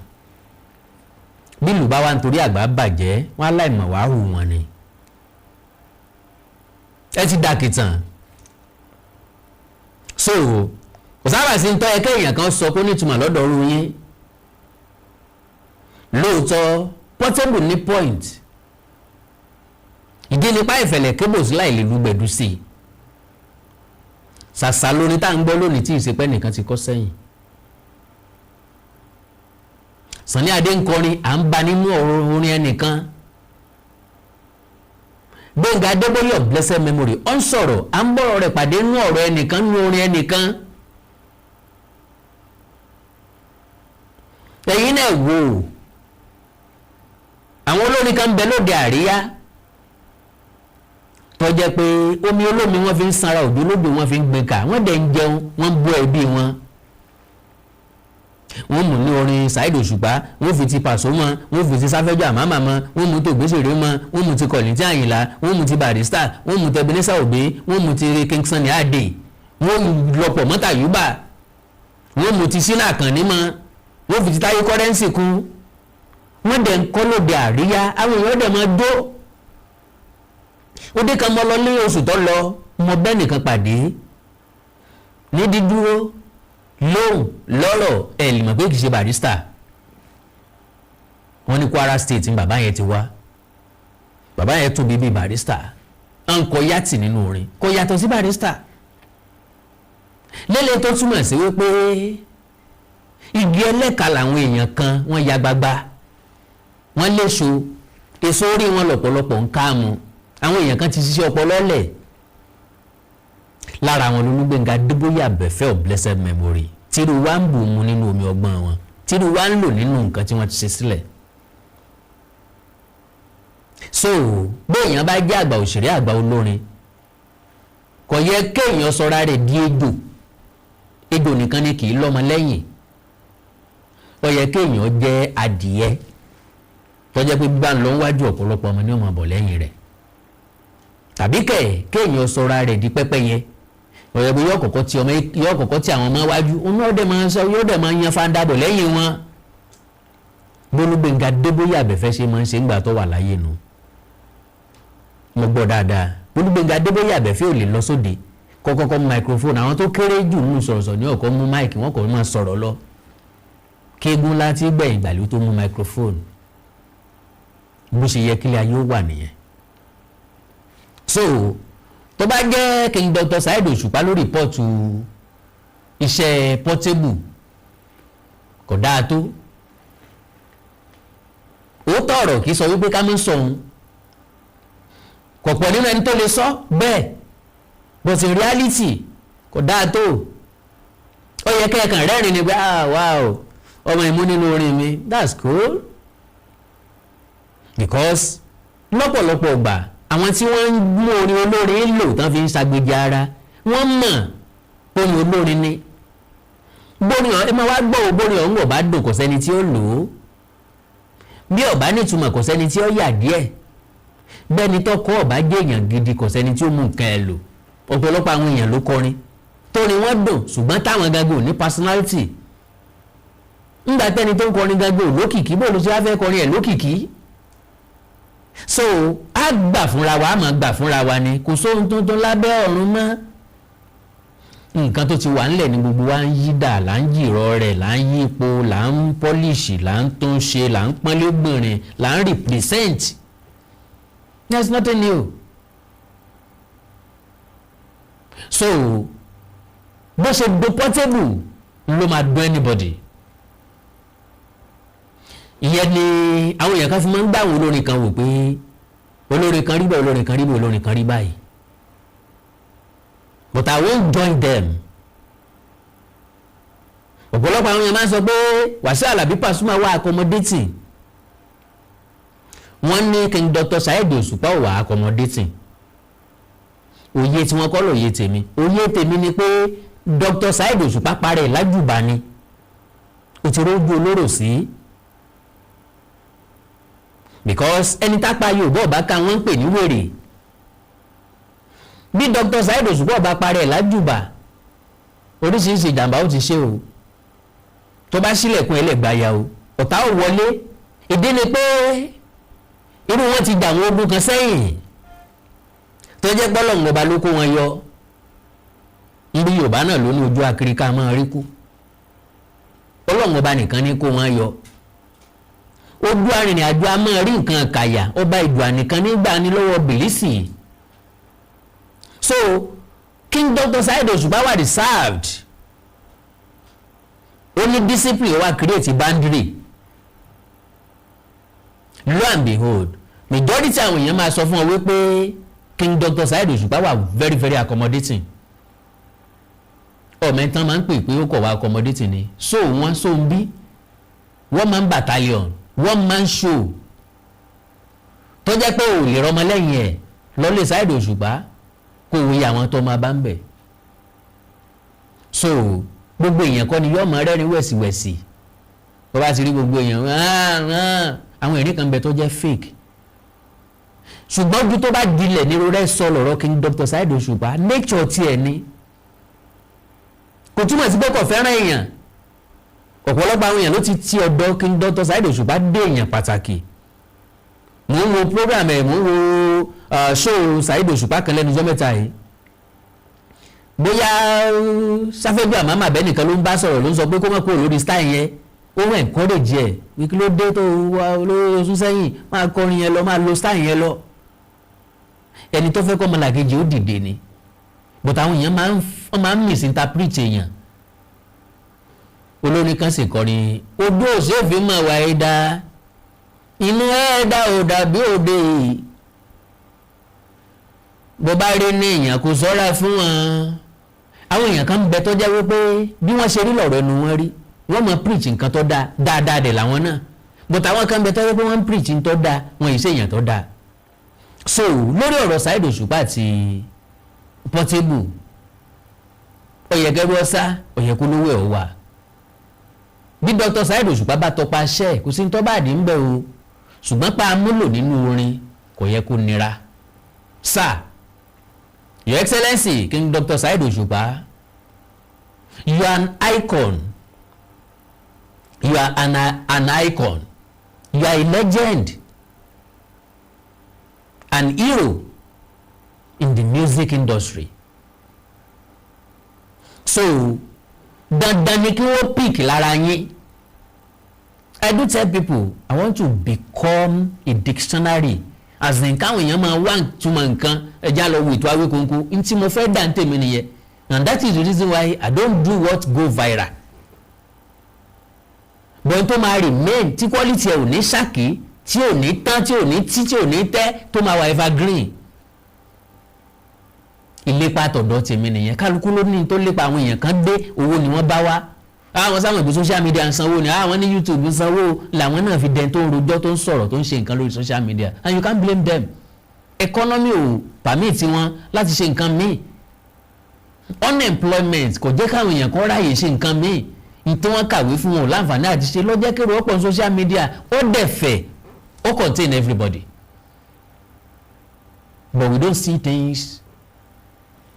S1: Bí ìlú bá wà nítorí àgbà bàjẹ́, wọn aláìmọ̀ wàá hù wọn ni. Ẹ ti dàkìtàn. So kò sábà sí ń tọ́ ẹ kéèyàn kan sọ kó nítumọ̀ lọ́dọ̀ ọ̀rú yín. Lóòótọ́, Portable ní point. Ìdí nípa ìfẹ̀lẹ̀ kébòsí láì lè lùgbẹ̀dù sí i. Ṣàṣà lórí tá à ń gbọ́ lónìí tí ìsepẹ́ nìkan ti kọ́ sẹ́yìn. Sunny Adé ń kọrin, à ń ba nínú ọ̀rọ̀ orin ẹnìkan. Gbẹ̀ngà Adébóyè of blessed memory, ó ń sọ̀rọ̀, à ń bọ̀rọ̀ rẹ̀ pàdé nínú ọ̀rọ̀ ẹnìkan, nínú orin ẹnìkan. Ẹ̀yin náà wò ó. Àwọn olórin kan ń bẹ lóde àríyá tó jẹ́ pé omi olómi wọ́n fi ń sanra, òjò olódò wọ́n fi ń gbin ká, wọ́n dẹ̀ ń jẹun, wọ́n ń bọ́ ẹbí wọn. Wọ́n mú ní orin Saheed Òṣùpá, wọ́n fi ti Pàṣọ mọ́, wọ́n fi ti Sáfẹ́jọ́ Àmàmà mọ́, wọ́n mú tó Òbésèré mọ́, wọ́n mú ti Kollington Àyìnlá, wọ́n mú ti Barrister, wọ́n mú ti Ebenezer Obey, wọ́n mú ti King Sunny Adé, wọ́n lọ́pọ̀ mọ́ Tàyùbà, wọ́n mú ti Ṣínà Àkànní mọ́, wọ́n fi ti Táyé Currency kún. Wọ́n dẹ̀ ń kọ́ lóde àríyá, àwọn èèyàn dẹ̀ máa jó. Òde kan mọ́ lọ ní oṣù tó lọ, mo bẹ́ẹ̀ nìkan pàdé ní dídúró lóhùn lọ́rọ̀, ẹ̀ lè mọ̀ pé kì í ṣe Barrister. Wọ́n ní Kwara State ní bàbá yẹn ti wá. Bàbá yẹn tóbi bíi Barrister, à ń kọ yàtì nínú orin, kò yàtọ̀ sí Barrister lélẹ̀, tó túmọ̀ sí wípé igi ẹlẹ́ka làwọn èèyàn kan, wọ́n ya gbagba, wọ́n léso èso orí wọn lọ́pọ̀lọpọ̀ ń ká mu. Àwọn èèyàn kan ti ṣiṣẹ́ ọpọlọ lẹ̀ lára àwọn Olúgbénga Adébóyè Àbẹ̀fẹ́ of blessed memory, tírú wa ń bù mu nínú omi ọgbọ́n wọn, tírú wa ń lò nínú nǹkan tí wọ́n ti ṣe sílẹ̀. So béèyàn bá jẹ́ àgbà òṣèré, àgbà olórin, kò yẹ kéèyàn sọra rẹ̀ di ejò. Ejò nìkan ni kì í lọ́mọ lẹ́yìn. Ó yẹ kéèyàn jẹ́ adìyẹ tó jẹ́ pé gbígbà ń lọ wájú, ọ̀pọ̀lọpọ̀ ọmọ ní ọmọ bọ̀ lẹ́yìn rẹ̀, tàbí kẹ̀ kéèyàn sọra rẹ̀ di pẹ́pẹ́yẹ ọ̀yẹ́ pé yóò kọ́kọ́ tí àwọn ọmọ wájú, òun náà dẹ̀ máa sọ, yóò dẹ̀ máa yan fáńdà bọ̀ lẹ́yìn wọn. Bólúgbénga Adébóyè Àbẹ̀fẹ́ ṣe máa ń ṣe ńgbà tó wà láyé nu, mo gbọ́ dáadáa. Bólúgbénga Adébóyè Àbẹ̀fẹ́ ò lè lọ sóde kọ́kọ́kọ́ mú microphone. Àwọn tó kéré jù nínú sọ̀rọ̀sọ̀rọ̀ ní ọ̀kọ́ mú mic, wọ́n kọ́ máa sọ̀rọ̀ lọ. Kéegun láti gbẹ̀yìn gbàlú tó mú microphone. Bó ṣe yẹ kílẹ̀ ayé ó wà nìyẹn. So tó bá jẹ́ King Dr. Saheed Òṣùpá ló report iṣẹ́ Portable, kò dáa tó. Òótọ́ ọ̀rọ̀ kì í sọ wípé ká mọ́ sọ òun kò pọ̀ nínú ẹni tó lè sọ bẹ́ẹ̀, but in reality kò dáa tó. Ó yẹ kẹ́ẹ̀kan rẹ́rìn ni pé, "Ah, wow, ọmọ ìmú nínú orin mi, that's cool," because lọ́pọ̀lọpọ̀ ọgbà, àwọn tí wọ́n ń mú orin olórin lò tán fi ń ṣàgbéjì ara, wọ́n mọ̀ orin olórin ni. Bórin ẹ máa wá gbọ́ ò, bórin ọ̀hún ọ̀bá dùn, kò sẹ́ni tí ó lò ó. Bí ọ̀bá nítumọ̀, kò sẹ́ni tí ó yà díẹ̀. Bẹ́ẹ̀ni tọkọ ọ̀bá jẹ́ èèyàn gidi, kò sẹ́ni tí ó mú nǹkan ẹ̀ lò. Ọ̀pọ̀lọpọ̀ àwọn èèyàn ló kọrin tórin wọ́n dùn, ṣùgbọ́n táwọn gangan ò ní personality. Ńgbà tẹ́ni tó ń kọrin gangan ò lókìkí, bó ló ṣe wá fẹ́ kọrin ẹ̀ lókìkí? So a gbà fúnra wa, a máa gbà fúnra wa ni. Kò sóhun tuntun lábẹ́ ọ̀run mọ́. Nǹkan tó ti wà ńlẹ̀ ní gbogbo wa ń yí dà, là ń jìrọ̀ rẹ̀, là ń yípo, là ń polish, là ń tún ṣe, là ń pọ́nlé gbìnrín, là ń represent. There's nothing new. So bó ṣe do Portable ló máa dùn anybody. Ìyẹn ni àwọn èèyàn kan fi máa ń gbà àwọn olórin kan wò pé olórin kan rí báyìí, olórin kan rí báyìí, olórin kan rí báyìí, but I won't join them. Ọ̀pọ̀lọpọ̀ àwọn èèyàn máa ń sọ pé Wàsíù Àlàbí Pasuma wà accommodating. Wọ́n ní King Dr. Saheed Òṣùpá ò wà accommodating. Òye tí wọ́n kọ́ lòye tèmi. Òye tèmi ni pé Dr. Saheed Òṣùpá parẹ́ lájùbà ni ó ti rójú olóró sí, because ẹni tápá Yorùbá ọba ká, wọ́n ń pè ní wèrè. Bí Dr. Saheed Òṣùpá ọba parẹ́ lájùbà, oríṣiríṣi ìjàmbá ó ti ṣe o. Tó bá sílẹ̀kùn ẹlẹ́gbàáyà o, ọ̀tá ò wọlé. Ìdí ni pé irú wọn ti dà àwọn ogun kan sẹ́yìn tó jẹ́ gbọ́lọ̀ ọba ló kó wọn yọ. Níbi Yorùbá náà ló ní ojú akiri ká máa rí kú, Ọlọ́run Ọba nìkan ní kó wọn yọ. Ojú arìnrìn àjò a máa rí nǹkan kàyà, ọba ìdùà nìkan nígbà ní lọ́wọ́ bìlísì. So King Dr. Saheed Òṣùpá wà reserved, ó ní discipline, wá create boundary. Lo and behold, majority àwọn èèyàn máa sọ fún ọ wípé King Dr. Saheed Òṣùpá wà very very accommodating. Ọmọ ẹ̀tàn máa ń pè pé ó kọ̀ wá accommodating ni. So wọ́n so ń bí one man battalion, one man show. Tó jẹ́ pé ò lè rọmọ lẹ́yìn ẹ̀ lọ́lẹ̀ Saheed Òṣùpá, kó wòye àwọn tó máa bá ń bẹ̀. So gbogbo èèyàn kọ́ ni yóò máa rẹ́rìn wẹ̀sìwẹ̀sì. Bó bá ti rí gbogbo èèyàn, àwọn ẹ̀rín kan bẹ tó jẹ́ fake, ṣùgbọ́n ojú tó bá dilẹ̀ ní rẹ̀ sọ lọ́rọ̀ King Dr. Saheed Òṣùpá, nature tiẹ̀ ni. Kò túmọ̀ sí pé kò fẹ́ràn èèyàn. Ọ̀pọ̀lọpọ̀ àwọn èèyàn ló ti ti ọ̀dọ̀ King Dr. Saheed Òṣùpá dé èèyàn pàtàkì. Mò ń wo program ẹ̀, mò ń wo show Saheed Òṣùpá kan lẹ́nu ọjọ́ mẹ́ta yìí. Bóyá sáfẹ́gbẹ́ àmàmà bẹ́ẹ̀ nìkan ló ń bá sọ̀rọ̀, ló ń sọ pé kó má kúrò lórí style yẹn. Ó wọ́n encourage ẹ̀ wí, kí ló dé tó wá lórí oṣù sẹ́yìn? Máa kọrin yẹn lọ, máa lo style yẹn lọ. Ẹni tó fẹ́ kọ́ ọmọlàkejì ó dìde ni, but àwọn èèyàn máa ń misinterpret èèyàn. Olórin kan sì kọrin, odó òṣèfín mọ̀ wá ẹ̀dá inú ẹ̀dá ò dàbí òde, bó bá rí ní èèyàn kò sọ́ra fún wọn. Àwọn èèyàn kan ń bẹ tó jẹ́ wípé bí wọ́n ṣe rí lọ̀rọ̀ ẹnu wọn rí, wọ́n mọ̀ preach nǹkan tó dáa dáadáa dẹ̀ làwọn náà, but àwọn kan ń bẹ tó jẹ́ pé wọ́n ń preach nǹkan tó dáa, wọn ì ṣe èèyàn tó dáa. So lórí ọ̀rọ̀ Saheed Òṣùpá àti Portable, ó yẹ kẹ́rú ọ́sá, ó yẹ kó lówó ẹ̀ wà. Bí Dr. Saheed Òṣùpá bá tọpa ṣẹ́, kò sí ní tọ́ bá dì ń bẹ̀ o, ṣùgbọ́n pa amúlò nínú orin kò yẹ kó nira. Sir, Your Excellency King Dr. Saheed Òṣùpá, you are an icon, you are an icon, you are a legend, an hero in the music industry. So dandan ni kí wọ́n pick lára yín. I do tell people I want to become a dictionary, as in káwọn èèyàn máa wá túmọ̀ nǹkan ẹja lọ wo ètò Awíkonko. N tí mo fẹ́ dà ń tèmi nìyẹn, and that is the reason why I don't do what go viral, but tó máa remain, tí quality ẹ̀ ò ní ṣàkí, tí ò ní tán, tí ò ní tí, tí ò ní tẹ́, tó máa wà evergreen. Ìlépa tọ̀dọ̀ tèmi nìyẹn. Kálukú ló ní tó lépa. Àwọn èèyàn kan dé, owó ni wọ́n bá wá. Àwọn sáwọn ìgbé social media ń sanwó ni, àwọn ní YouTube ń sanwó, làwọn náà fi dẹni tó ń rojọ́, tó ń sọ̀rọ̀, tó ń ṣe nǹkan lórí social media, and you can't blame them. Economy ò permit wọn láti ṣe nǹkan míì. Unemployment kò jẹ́ káwọn èèyàn kan ráàyè ṣe nǹkan míì. Ní tí wọ́n kàwé fún wọn ò láǹfààní àti ṣe lọ́jọ́ kéré ọ̀pọ̀ ní social media. Ó dẹ̀ fẹ̀, ó contain everybody, but we don't see things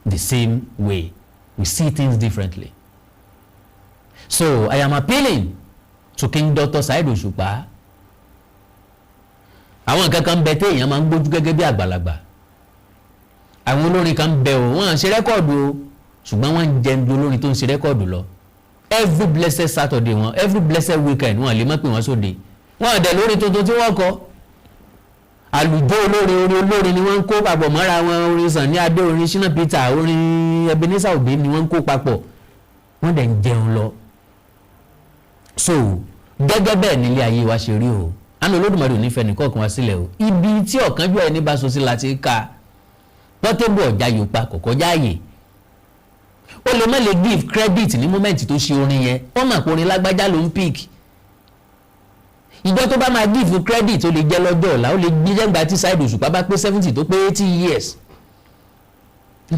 S1: the same way, we see things differently. So I am appealing to King Dr. Saheed Òṣùpá. Àwọn nǹkan kan bẹ téèyàn máa ń gbójú gẹ́gẹ́ bí àgbàlagbà. Àwọn olórin kan bẹ o, wọ́n ń ṣe record o, ṣùgbọ́n wọ́n ń jẹun ju olórin tó ń ṣe record lọ. Every blessed Saturday wọn, every blessed weekend, wọn lè má pè wọ́n sóde. Wọ́n dẹ̀ lórí tuntun tí wọ́n kọ, àlùjọ olórin, orin olórin ni wọ́n ń kó papọ̀ mọ́ra wọn. Orin Sunny Adé, orin Shina Peter, orin Ebenezer Obey ni wọ́n ń kó papọ̀, wọ́n dẹ̀ ń jẹun lọ. So gẹ́gẹ́ bẹ́ẹ̀ nílé ayé wa ṣe rí o. Àánú Olódùmarè ò ní fẹ́ nìkọ̀ọ̀kan wá sílẹ̀ o. Ibi tí ọ̀kánjúwà ẹni bá so sí la ti ká. Portable ọ̀já yòópa kò kọjá àyè. Ó lè má lè give credit ní moment tó ṣe orin yẹn. Wọ́n mà pé orin lágbájá ló ń pick. Ìjọ tó bá máa give credit, ó lè jẹ́ lọ́jọ́ ọ̀la, ó lè jẹ́ gbà tí Saheed Òṣùpá bá pé 70, tó pé 80 years,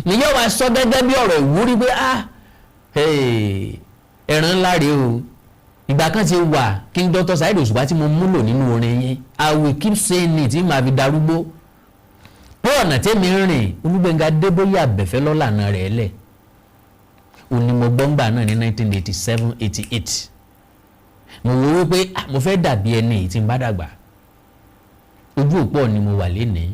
S1: nìyẹn wàá sọ gẹ́gẹ́ bí ọ̀rọ̀ ìwúrí pé, "Ah, ẹran ńlá rèé o." Ìgbà kan ti wà, King Dr. Saheed Òṣùpá, tí mo múlò nínú orin yẹn. I will keep saying it tí màá fi darúgbó pé ọ̀nà tẹ́mi ń rìn, Olúgbénga Adébóyè Àbẹ̀fẹ́ lọ́lànà rẹ̀ lẹ̀. Òní mo gbọ́ngbà náà ní 1987, 88. Mo wo wípé, ah, mo fẹ́ dàbí ẹni yìí tí n bá dàgbà. Ojú òpó ni mo wà lénìí.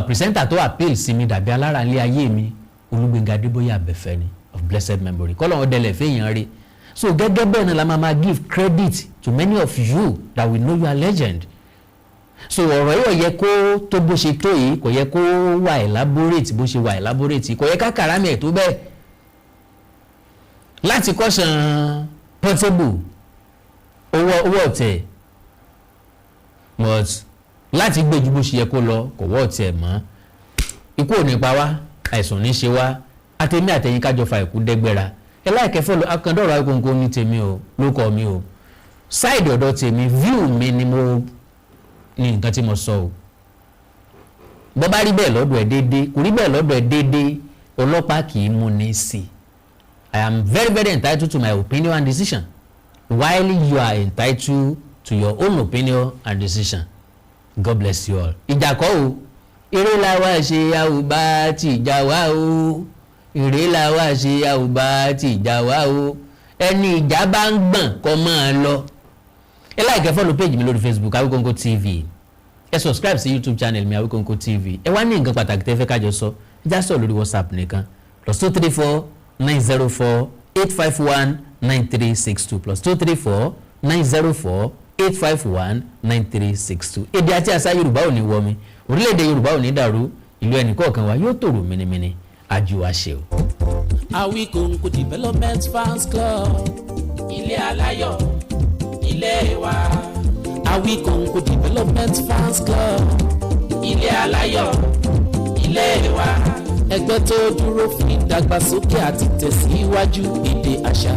S1: Presenter tó appeal sí mi dàbí alára ilé ayé mi, Olúgbénga Adébóyè Àbẹ̀fẹ́ ni, of blessed memory. Kọ́lọ́run dẹlẹ̀ fẹ́yàn rí. So gẹ́gẹ́ bẹ́ẹ̀ náà la máa give credit to many of you that we know you are legend. So ọ̀rọ̀ yìí ò yẹ kó tó bó ṣe tó yìí, kò yẹ kó wà elaborate bó ṣe wà elaborate, kò yẹ ká kàrámì ẹ̀ tó bẹ́ẹ̀ láti kọ́sàn Portable owó ọ̀tẹ̀, but láti gbé ju bó ṣe yẹ kó lọ, kò wọ́ ọ̀tẹ̀ mọ́. Ikú ò ní pa wá, àìsàn ò ní ṣe wá. Àtẹ̀mí àtẹ̀yìn kájọ fa ìkú dẹ́gbẹ́ra. Ẹ like, follow Akandọ̀rọ̀ Awíkonko ní tèmi o, lóko mi o. Side ọ̀dọ̀ tèmi, view mi ni mo Ní nǹkan tí mo sọ o, bọ́ bá rí bẹ́ẹ̀ lọ́dọ̀ ẹ̀ déédéé, kò rí bẹ́ẹ̀ lọ́dọ̀ ẹ̀ déédéé, ọlọ́pàá kì í mú ní sí. I am very, very entitled to my opinion and decision, while you are entitled to your own opinion and decision. God bless you all. Ìjà kọ́ o, eré la wá ṣe, a ò bá ti ìjà wá o. Eré la wá ṣe, a ò bá ti ìjà wá o. Ẹni ìjà bá ń gbọ̀n kó máa lọ. Ẹ like, follow page mi lórí Facebook, Awikonko TV. Ẹ subscribe sí YouTube channel mi, Awikonko TV. Ẹ wá ní nǹkan pàtàkì tẹ́ fẹ́ kájọ sọ, ẹ já sọ lórí WhatsApp nìkan: +234 904 851 9362, +234 904 851 9362. Èdè àti àṣà Yorùbá ò ní wọmi, orílẹ̀-èdè Yorùbá ò ní dàrú, ìlú ẹnì kọ̀ọ̀kan wa yóò tòrò mìnìmìnì. Àjùwà ṣe o.
S4: Awikonko Development Fans Club, ilé aláyọ̀, ilé wa. Awikonko Development Fans Club, ilé aláyọ̀, ilé wa. Ẹgbẹ́ tó dúró fún ìdàgbàsókè àti tẹ̀síwájú èdè, àṣà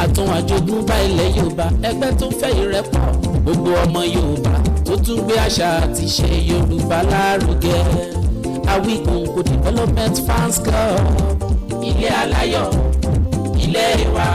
S4: àtún àjogúnbá ilẹ̀ Yorùbá. Ẹgbẹ́ tó fẹ́ ìrẹ́pọ̀ gbogbo ọmọ Yorùbá, tó tún gbé àṣà àti ìṣe Yorùbá lárugẹ. Awikonko Development Fans Club, ilé aláyọ̀, ilé wa.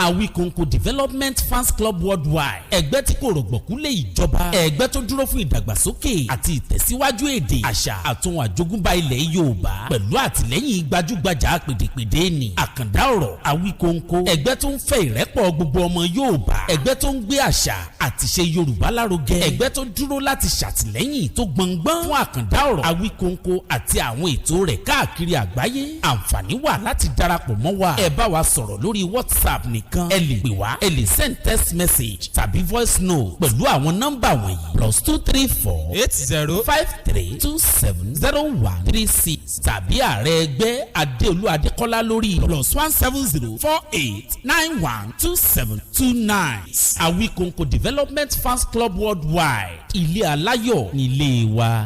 S4: Awikonko Development Fans Club Worldwide, ẹgbẹ́ tí kò rọ̀gbọ̀kú lé ìjọba, ẹgbẹ́ tó dúró fún ìdàgbàsókè àti ìtẹ̀síwájú èdè, àṣà àtún àjogúnbá ilẹ̀ Yorùbá, pẹ̀lú àtìlẹ́yìn gbajúgbajà pèdèpèdè ní àkàndá ọ̀rọ̀ Awikonko. Ẹgbẹ́ tó ń fẹ́ ìrẹ́pọ̀ gbogbo ọmọ Yorùbá, ẹgbẹ́ tó ń gbé àṣà àti ìṣe Yorùbá lárugẹ, ẹgbẹ́ tó dúró láti ṣàtìlẹ́yìn tó gbọngbọ́n fún àkàndá ọ̀rọ̀ Awikonko àti àwọn ètò rẹ̀ káàkiri àgbáyé. Àǹfààní wà láti darapọ̀ mọ́ wa. Ẹ bá wa sọ̀rọ̀ lórí WhatsApp nìkan, ẹ lè pè wá, ẹ lè send text message tàbí voice note pẹ̀lú àwọn nọ́mbà wọ̀nyí: +234
S5: 80
S4: 53270136, tàbí ààrẹ ẹgbẹ́ Adéolú Adékọ́lá lórí +1 70 48 91 27 29. Awikonko Development Fans Club Worldwide, ilé aláyọ̀ nílé wa.